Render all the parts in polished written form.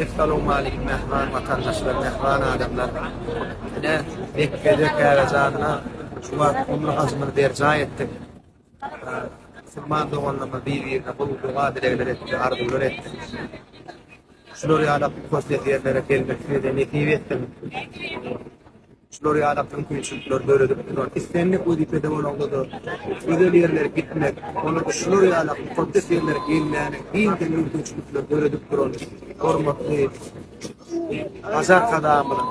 Essalawmaleýkim mähriban watandaşlar, mähriban adamlar. Ine, Mekgede, Käbejanda şu wagt umra hajymyzy berjaý etdik. Musulman doganlarymyz bir-birine gowy doga-dilegler etdi, arzuwlar etdi. Şular ýaly mukaddes ýerlere gelmek size-de nesip etsin. Şular ýaly mümkinçilikleri döredip duran, islendik wezipede bolaňda-da gözel ýerlere gitmek, olarda şular ýaly mukaddes ýerlere gelmäne giňden mümkinçilikleri döredip duran hormatly Hajy Arkadagymyzyň,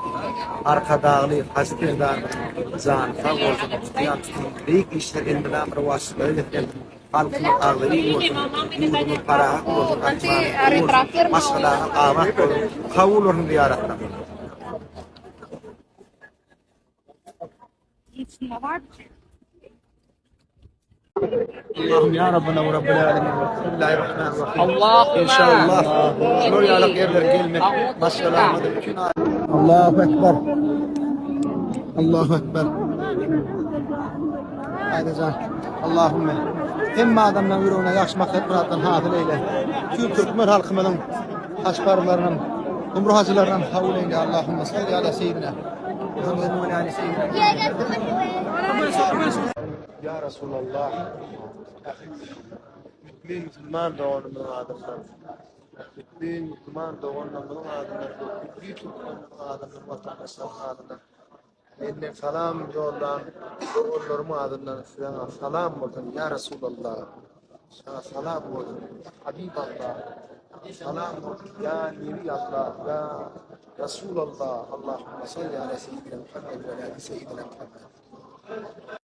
Arkadagly Hajy Serdarymyzyň jany sag bolsun, tutýan tutumynyň beýik işler elmydama rowaçlyklara beslensin, halkymyz agzybir bolsun, ýurdumyz parahat bolsun, asmanymyz gowy bolsun, maşgalaňyz abat bolsun, kabul bolsun zyýaratlaryňyz. Allahum ya Rabbana ve Rabbel alemin. Bismillahirrahmanirrahim. Allahümme. İnşallah. Şular ýaly ýerlere gelmek maşgalamyza bütün Allahu ekber. Allahu ekber. Aýdajan. Allahümme. Hemme adamlaryň ýüregine ýagşy maksat myratdan hasyl eýle. Tüm türkmen halkymyzyň haç parzlarynyň, umra hajylarynyň kabul eýle. Allahümme salli ala seýidina Muhammed we ala seýidina. Ya Resulallah. Bütün musulman doganymyzyň adyndan, bütün musulman doganlarymyzyň adyndan, bütün türkmenleriň adyndan, watandaşlaryň adyndan Menden salam ýollan doganlarymyň adyndan size salam bolsun ýa Resulallah. Saňa salam bolsun ýa Habiballah. Salam bolsun ýa Nebi Allah, ýa Resulallah. Allahumma salli ala seýidina Muhammed we ala seýidina Muhammed.